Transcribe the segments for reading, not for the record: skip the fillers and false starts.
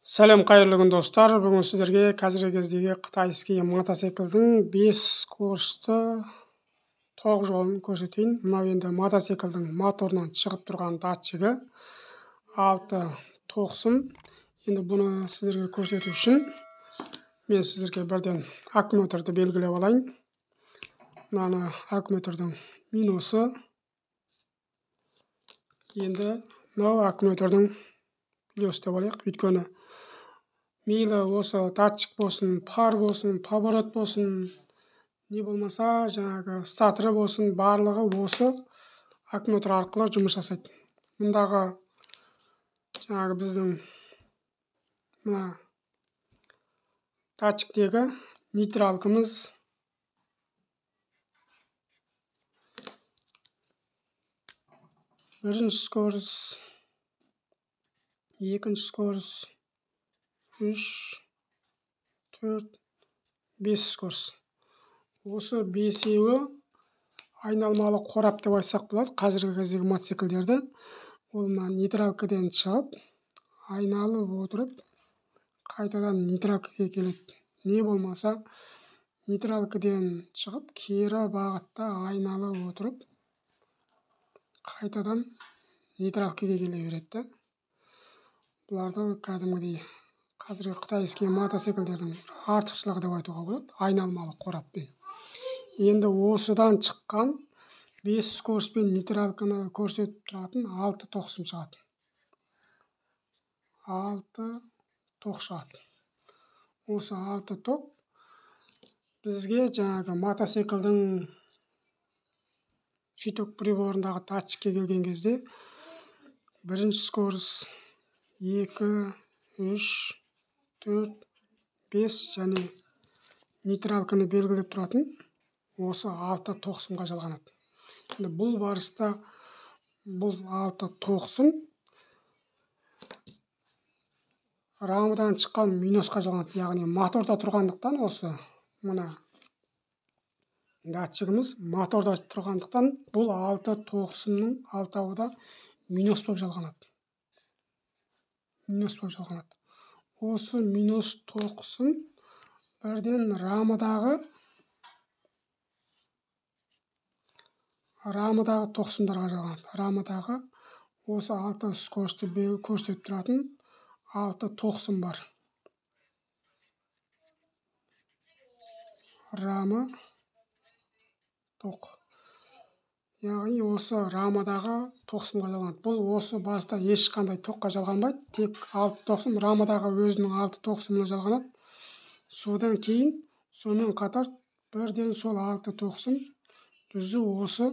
Сәлем, қайырлы күн, достар. Бүгін сіздерге қазіргі кездегі қытайский мотоциклдің 5 скоросты тоқ жолын көрсетейін. Мынау енді мотоциклдің моторынан шығып тұрған датчигі 6 тоқсым. Енді бұны сіздерге көрсету үшін мен сіздерге бірден аккумуляторды белгілеп алайын. Мынаны аккумулятордың минусы. Енді мынау аккумулятордың плюс деп алайық. Өйткені мейлі осы датчик болсын, пар болсын, поворот болсын, не болмаса жаңағы статоры болсын, барлығы осы аккумулятор арқылы жұмыс жасайды. Мұндағы жаңағы біздің мына датчиктегі нейтралкамыз бірінші скорость, екінші скорость, 3, 4, 5 скорость. Осы бесеуі айналмалы қорап деп айтсақ болады. Қазіргі кездегі мотоциклдерді ол мына нейтралкадан шығып, айналып отырып, қайтадан нейтралкаға келеді. Не болмаса нейтралкадан шығып, кері бағытта айналып отырып, қайтадан нейтралкаға келе береді. Бұларды кәдімгідей қазіргі қытайский мотоциклдердің артықшылығы деп айтуға болады, айналмалы қораппен. Енді осыдан шыққан 5 скоростьпен нейтралканы көрсетіп тұратын 6 тоқсым шығады. 6 тоқ шығады. Осы 6 тоқ бізге жаңағы мотоциклдің щиток приборындағы датчикке келген кезде бірінші скорость 2, 3, 4, 5 және нейтралканы белгілеп тұратын осы 6 тоқсымға жалғанады. Енді бұл барыста бұл 6 тоқсым рамадан шыққан минусқа жалғанады. Яғни моторда тұрғандықтан осы мына датчигіміз моторда тұрғандықтан бұл 6 тоқсымның алтауы да минус болып жалғанады. Минус болып жалғанады. Осы минус тоқсым бірден рамадағы тоқсымдарға жалғанады. Рамадағы осы 6 скоросты көрсетіп тұратын 6 тоқсым бар. Рама тоқ. Яғни осы рамадағы тоқсымға жалғанады. Бұл осы баста ешқандай тоққа жалғанбайды. Тек 6 тоқсым рамадағы өзінің 6 тоқсымына жалғанады. Содан кейін сонымен қатар бірден сол 6 тоқсым түзу осы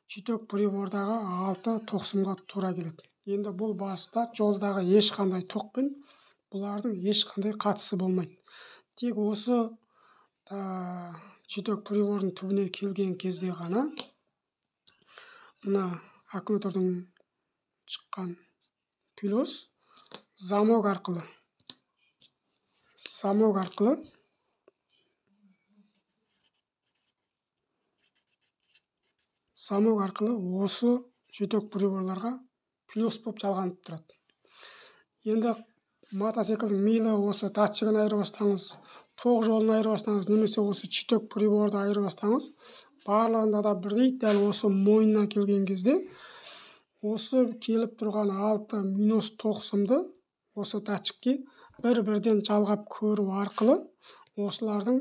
щиток прибордағы 6 тоқсымға тура келеді. Енді бұл барыста жолдағы ешқандай тоқпен бұлардың ешқандай қатысы болмайды. Тек осы щиток прибордың түбіне келген кезде ғана мына аккумулятордың шыққан плюс замок арқылы осы щиток приборларға плюс болып жалғанып тұрады. Енді мотоциклдің мейлі осы датчигін айырбастаңыз, тоқ жолын айырбастаңыз, немесе осы щиток приборды айырбастаңыз, барлығында да бірдей дәл осы мойнына келген кезде осы келіп тұрған 6 минус тоқсымды осы датчикке бір-бірден жалғап көру арқылы осылардың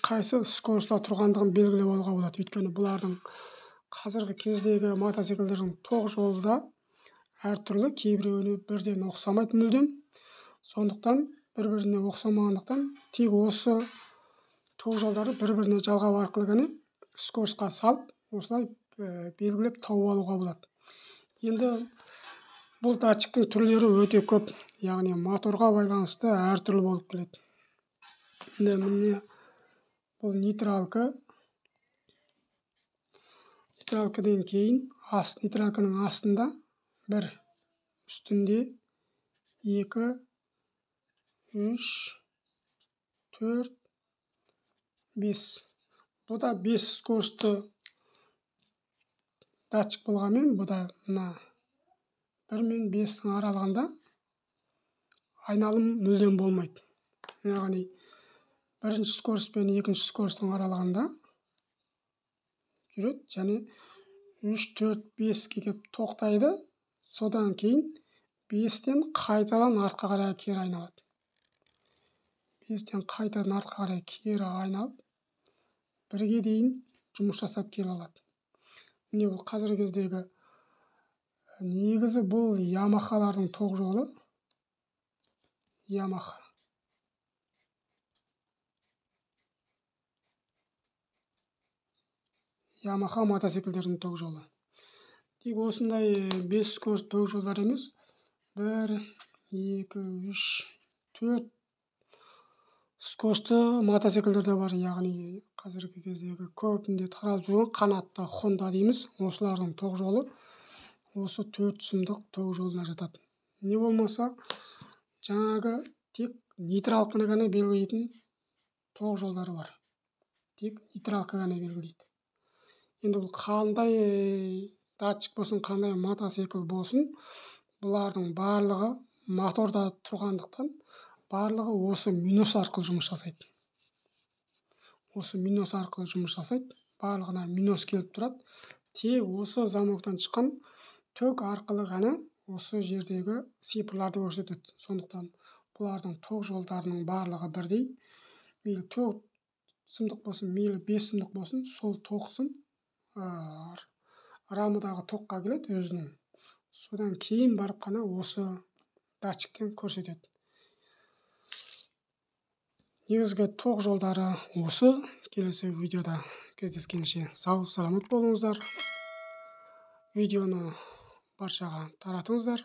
қайсы скоростьта тұрғандығын белгілеп алуға болады. Өйткені бұлардың қазіргі кездегі мотоциклдердің тоқ жолы да әртүрлі, кейбіреуіне бірден ұқсамайды мүлдем. Сондықтан бір-біріне ұқсамағандықтан тек осы тоқ жолдары бір-біріне жалғау арқылы ғана скоростьқа салып, осылай белгілеп тауып алуға болады. Енді бұл датчиктің түрлері өте көп, яғни моторға байланысты әртүрлі болып келеді. Енді міне бұл нейтралка. Нейтралкадан кейін нейтралканың астында 1, үстінде 2, 3, 4, 5. Бұл да 5 скоросты датчик болғанмен, бұл да мына 1 мен 5-тің аралығында Айналым мүлдем болмайды. Яғни бірінші скорость пен екінші скоростың аралығында жүреді және 3, 4, 5-ке келіп тоқтайды. Содан кейін 5-тен қайтадан артқа қарай кері айналады. 5-тен қайтадан артқа қарай кері айналып, 1-ге дейін жұмыс жасап келе алады. Міне, бұл қазіргі кездегі негізі бұл Ямахалардың тоқ жолы. Ямаха. Ямаха мотоциклдерінің тоқ жолы. Тек осындай 5 скорость тоқ жолдар емес. 1, 2, 3, 4 скоросты мотоциклдер де бар. Яғни қазіргі кездегі көбінде таралып жүрген қанатты Honda дейміз. Осылардың тоқ жолы осы 4 сымдық тоқ жолына жатады. Не болмаса жаңағы тек нейтралканы ғана белгілейтін тоқ жолдары бар. Тек нейтралка ғана белгілейді. Енді бұл қандай датчик болсын, қандай мотоцикл болсын, бұлардың барлығы моторда тұрғандықтан барлығы осы минус арқылы жұмыс жасайды. Осы минус арқылы жұмыс жасайды. Барлығына минус келіп тұрады. Тек осы замоктан шыққан ток арқылы ғана осы жердегі цифрларды көрсетеді. Сондықтан бұлардың тоқ жолдарының барлығы бірдей. Мейлі 4 сымдық болсын, мейлі 5 сымдық болсын, сол тоқ сым рамадағы тоққа келеді өзінің. Содан кейін барып қана осы датчиктен көрсетеді. Негізгі тоқ жолдары осы. Келесі видеода кездескенше сау саламат болыңыздар. Видеоны баршаға таратыңыздар.